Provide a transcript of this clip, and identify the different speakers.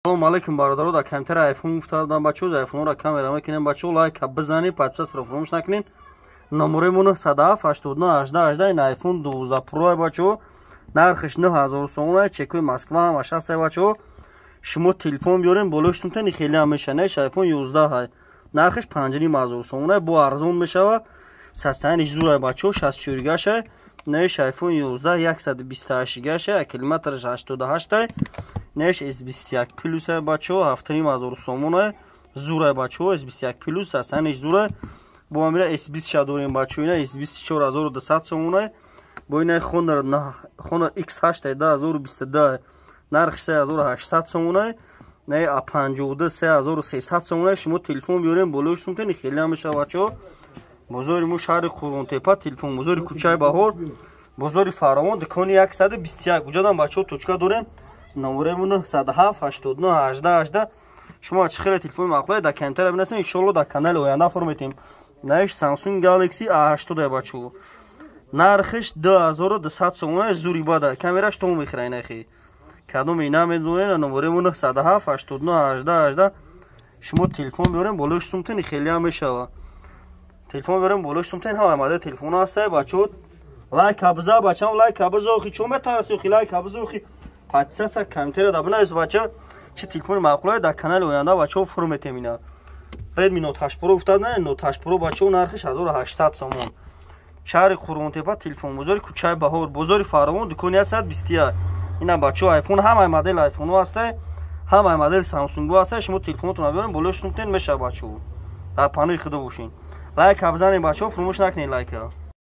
Speaker 1: Салом алейкум, бародаро. Дар камтар айфон гуфта будам, бачаҳо, айфонро камера мекунем. Бачаҳо, лайка бизанед, подписаться фаромӯш накунед. Номерои мо 907 89 18 18. Ин айфон 12 Pro, бачаҳо, нархиш 9000 сомон, чекои Москва ҳамаш ҳаст. Бачаҳо, шумо телефон биёрем, болои шутумтани хеле ҳам меша. Неш айфон 11 ҳай, нархиш 5500 сомон, бо арзон мешава. Состояниш зурай, бачаҳо, 64 гашай. Неш айфон 11 128 гашай, километраш 88. Неш S21 плюс, бачаҳо, 7500 сомон, зурай, бачаҳо, S21 плюс, состояниш зурай. Бо амира S20 ша дорем, бачаҳо, ина S20 4200 сомон. Бо ина Honor X8 2022, нархш 3800 сомон. Не A52 3300 сомон. Шумо телефон биёрем, болои шутумтани хеле ҳам мешава, бачаҳо. Бозори мо шаҳри Қурғонтепа, телефон бозори кӯчаи Баҳор, бозори Фаровон, дукони 121. Уҷадам, бачаҳо, точка дорем. Номерои мо 907 89 18 18. Шумо чӣ хеле телефони маъқулае, дар комментария бинависед, иншоалло дар канали оянда фор метем. Наиш Samsung Galaxy A80, бачаҳо, нархиш 2200 сомон, зури бада, камераш то мехӯра. Инахи кадоме намедонед, номерои мо 907 89 18 18. Шумо телефон биёрем, болои шутумтани хеле ҳам мешава. Телефон биёрем, болои шутумтани ҳама модели телефон ҳастае. Бачаҳо, лайка биза, бачам, лайка биза. Охи, чо метарси? Охи, лайка биза, охи, подписаться, комментария да бинавис, бача, чи телефони маъқулае, дар канали оянда, бачаҳо, фур метем. Ина Redmi Note 8 Pro гуфтад, на Note 8 Pro, бачаҳо, нархиш 1800 сомон. Шаҳри Қурғонтепа, телефон бозори кӯчаи Баҳор, бозори Фаровон, дукони 121. Ина, бачаҳо, айфон, ҳамаи модели айфонҳо ҳастае, ҳамаи модели Самсунгҳо ҳастае. Шумо телефонотонро биёрем, болои шутумтен мешава. Бачаҳо, дар паноҳи Худо бошед. Лайка бизанед, бачаҳо, фуромӯш накунед лайка.